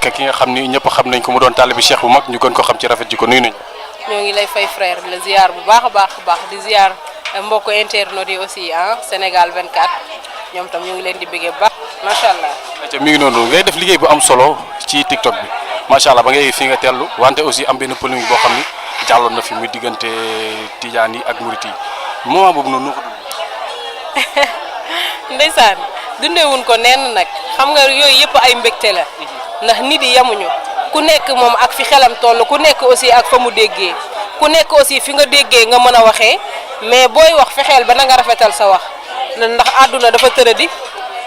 ak ki nga xam ni ñëpp xam nañ ko mu doon taalibi Cheikh bu mag ñu gën ko xam ci rafet ji ko nuyu nañ. ñoo ngi lay fay frère di la ziar bu baax a baax di ziar mbokk internautes yi aussi Sénégal 24 ñoom tam ñu ngi leen di bëggee bu baax macha allah. mi ngi noonu ngay def liggéey bu am solo ci TikTok bi macha allah ba ngay fi nga tellu wante aussi am benn polémique boo xam ni jàlloon na fi muy diggante Tijaan yi ak Murit yi moment boobu noonu noo ko dund. ndeysaan dundeewuñ ko nenn nag xam nga yooyu yëpp ay mbégte la ndax nit yi yamuñu ku nekk moom ak fi xelam toll ku nekk aussi ak fa mu déggee ku nekk aussi fi nga déggee nga mën a waxee mais booy wax fexeel ba na nga rafetal sa wax ndax àdduna dafa tëradi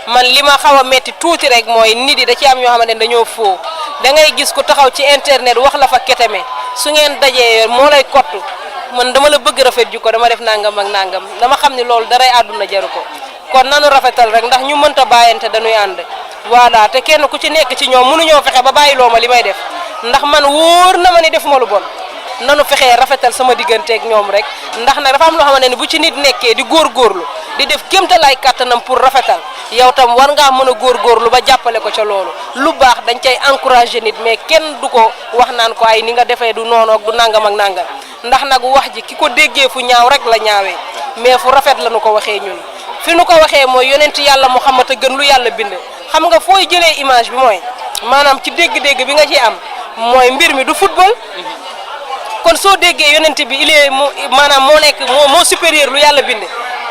man li ma xaw a metti tuuti rek mooy nit yi da ci am ñoo xamante ne dañoo foo da ngay gis ku taxaw ci internet wax la fa keteme su ngeen dajee moo lay kottu man dama la bëgg rafet ji ko dama def nangam ak nangam dama xam ne loolu daray àdduna jaru ko kon nanu rafetal rek ndax ñu mënta bàyyante dañuy ànd voilà te kenn ku ci nekk ci ñoom mënuñoo fexe ba bàyyiloo ma li may def ndax man wóor na ma ni defuma lu bon nanu fexee rafetal sama digganteeg ñoom rek ndax nag dafa am loo xamante ne bu ci nit nekkee di góorgóorlu di def kéemtalaay kàttanam pour rafetal yow tam war ngaa mën a góorgóorlu ba jàppale ko ca loolu lu baax dañ cay encouragé nit mais kenn du ko wax naan ko ay ni nga defee du noonu ak du nangam ak nangam ndax nag wax ji ki ko déggee fu ñaaw rek la ñaawee mais fu rafet la nu ko waxee ñun fi nu ko waxee mooy yonent yàlla Muhammad a gën lu yàlla bind xam nga fooy jëlee image bi mooy maanaam ci dégg-dégg bi nga ci am mooy mbir mi du football kon soo déggee yonent bi il est maanaam moo nekk moo supérieur lu yàlla bind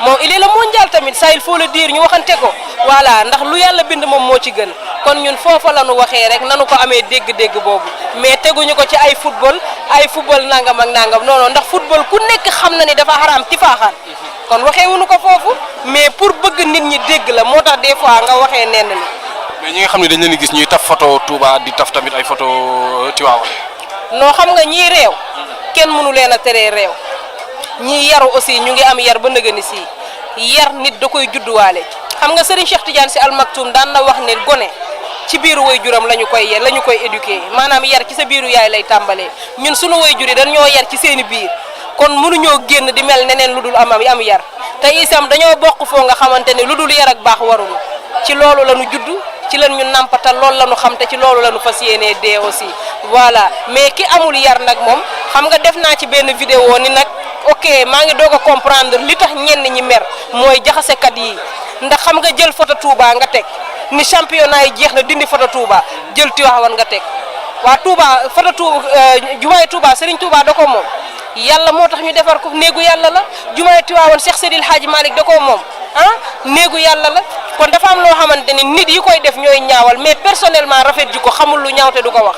moom il est le mondial tamit ça il faut le dire ñu waxante ko voilà ndax lu yàlla bind moom moo ci gën kon ñun foofa la nu waxee rek nanu ko amee dégg-dégg boobu mais teguñu ko ci ay football nangam ak nangam non non ndax football ku nekk xam na ni dafa xaraam tifaaxaan kon waxee wuñu ko foofu mais pour bëgg nit ñi dégg la moo tax des fois nga waxee nenn ni mais ñi nga xam ne dañ leen di gis ñuy taf photo Touba di taf tamit ay photo Tivaouane. noo xam nga ñii réew kenn mënu leen a teree réew ñii yaru aussi ñu ngi am yar ba nëgëni si yar nit da koy judduwaale xam nga Serigne Cheikh Tidiane Sy Al Maktoum daan na wax ne gone ci biiru waajuram la ñu koy éduquer maanaam yar ci sa biiru yaay lay tàmbalee ñun sunu waajur yi dañ ñoo yar ci seeni biir kon mënuñoo génn di mel neneen lu dul am yar te isam dañoo bokk foo nga xamante ne lu dul yar ak baax warul ci loolu la ñu judd ci lan ñu nampatal loolu la ñu xam te ci loolu la ñu fas yéenee dee aussi voilà mais ki amul yar nag moom xam nga def naa ci benn vidéo ni nag ok maa ngi doog a comprendre li tax ñenn ñi mer mooy jaxasekat yi ndax xam nga jël photo Touba nga teg ni championnat yi jeex na dindi photo Touba jël Tivaouane nga teg waa Touba photo Touba jumaay Touba Serigne Touba da ko moom yàlla moo tax ñu defar ko néegu yàlla la jumaay Tivaouane Cheikh Seydil Hadji Malick da ko moom néegu yàlla la kon dafa am loo xamante ni nit yi koy def ñooy ñaawal mais personnellement rafet ji ko xamul lu ñaaw te du ko wax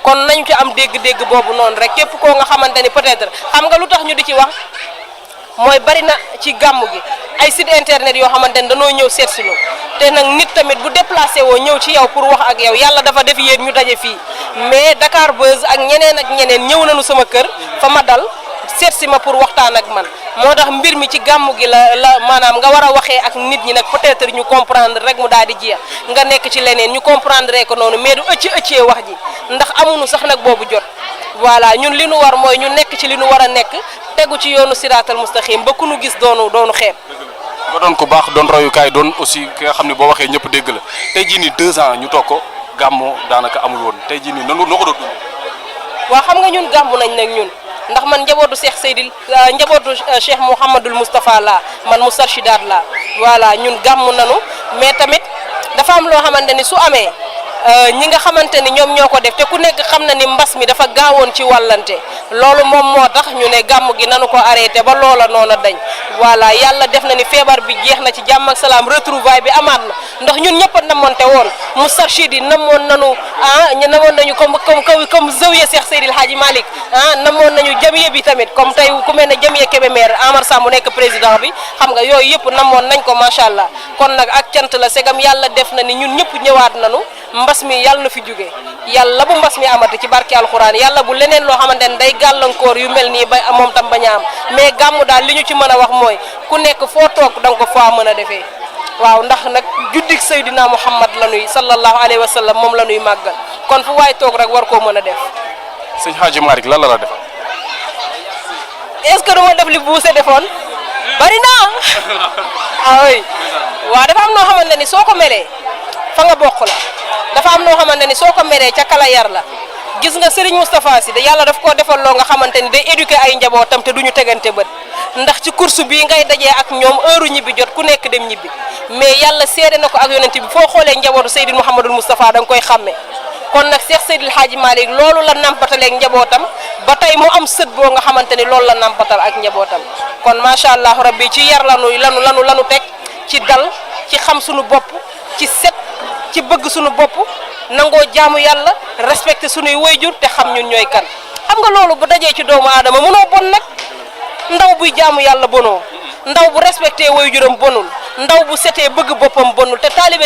kon nañu ci am dégg-dégg boobu noonu rek képp koo nga xamante ni peut-être xam nga lu tax ñu di ci wax mooy bari na ci gàmmu gi ay site internet yoo xamante ni dañoo ñëw seet si ñu te nag nit tamit bu déplacé woo ñëw ci yow pour wax ak yow yàlla dafa def yéen ñu daje fii mais Dakar Buzz ak ñeneen ñëw nañu sama kër fa ma dal seet si ma pour waxtaan ak man moo tax mbir mi ci gàmmu gi la maanaam nga war a waxee ak nit ñi nag peut-être ñu comprendre rek mu daal di jeex nga nekk ci leneen ñu comprendre ko noonu mais du ëccee wax ji ndax amuñu sax nag boobu jot voilà ñun li nu war mooy ñu nekk ci li nu war a nekk tegu ci yoonu siraatal mustaxim ba ku nu gis doonu xeeb. nga doon ko baax doon royukaay doon aussi ki nga xam ne boo waxee ñëpp dégg la tey jii nii 2 ans ñu toog ko gàmmu daanaka amul woon tey jii nii noo ko doon dundee. waaw xam nga ñun gàmmu nañ nag ñun ndax man njabootu Cheikh Mouhamadul Moustapha la man Moustarchidaat la voilà ñun gàmmu nanu mais tamit dafa am loo xamante ni su amee ñi nga xamante ni ñoom ñoo ko def te ku nekk xam na ni mbas mi dafa gaawoon ci wàllante loolu moom moo tax ñu ne gàmm gi nanu ko arrêté ba loola noona dañ voilà yàlla def na ni feebar bi jeex na ci jàmm ak salaam retrouvaille bi amaat na ndax ñun ñëpp a namonte woon Moustarchid yi namoon nañu namoon nañu comme zawiya Cheikh Seydil Hadji Malick namoon nañu jamiya bi tamit comme tey ku mel ne jamiya Kébémer Amar Samb mu nekk président bi xam nga yooyu yëpp namoon nañ ko macha allah kon nag ak cant la segam yàlla def na ni ñun ñëpp ñëwaat nañu mbas mi yàlla na fi jóge yàlla bu mbas mi amati ci barki alxuraan yàlla bu leneen loo xamante ne day gàllankoor yu mel nii ba moom tam bañ a am mais gàmmu daal li ñu ci mën a wax mooy ku nekk foo toog da nga ko faa mën a defee waaw ndax nag juddik Seydina Muhammad la nuy sallallahu alayhi wa sallam moom la nuy màggal kon fu waay toog rek war koo mën a def. sëñ Hadji Malick lan la defal. est-ce que dama def li buuse defoon bari naa ah oui waaw dafa am noo xamante ni soo ko melee fa nga bokk la dafa am noo xamante ni soo ko meree ca kala yar la gis nga Serigne Moustapha Sy de yàlla daf koo defal loo nga xamante ni day éduquer ay njabootam te duñu tegante bët ndax ci course bii ngay dajee ak ñoom heure ñibbi jot ku nekk dem ñibbi mais yàlla seede na ko ak yonent bi foo xoolee njabootu Seydil Mouhamadul Moustapha da nga koy xàmme kon nag Cheikh Seydil Hadji Malick loolu la nampataleeg njabootam ba tey mu am sët boo nga xamante ni loolu la nampatal ak njabootam kon macha allah rabbi ci yar lanu teg ci dal ci xam suñu bopp ci set ci bëgg suñu bopp nangoo jaamu yàlla respecté suñuy wayjur te xam ñun ñooy kan xam nga loolu bu dajee ci doomu aadama mënoo bon nag ndaw buy jaamu yàlla bonoo ndaw bu respecté wayjuram bonul ndaw bu setee bëgg boppam bonul te taalibe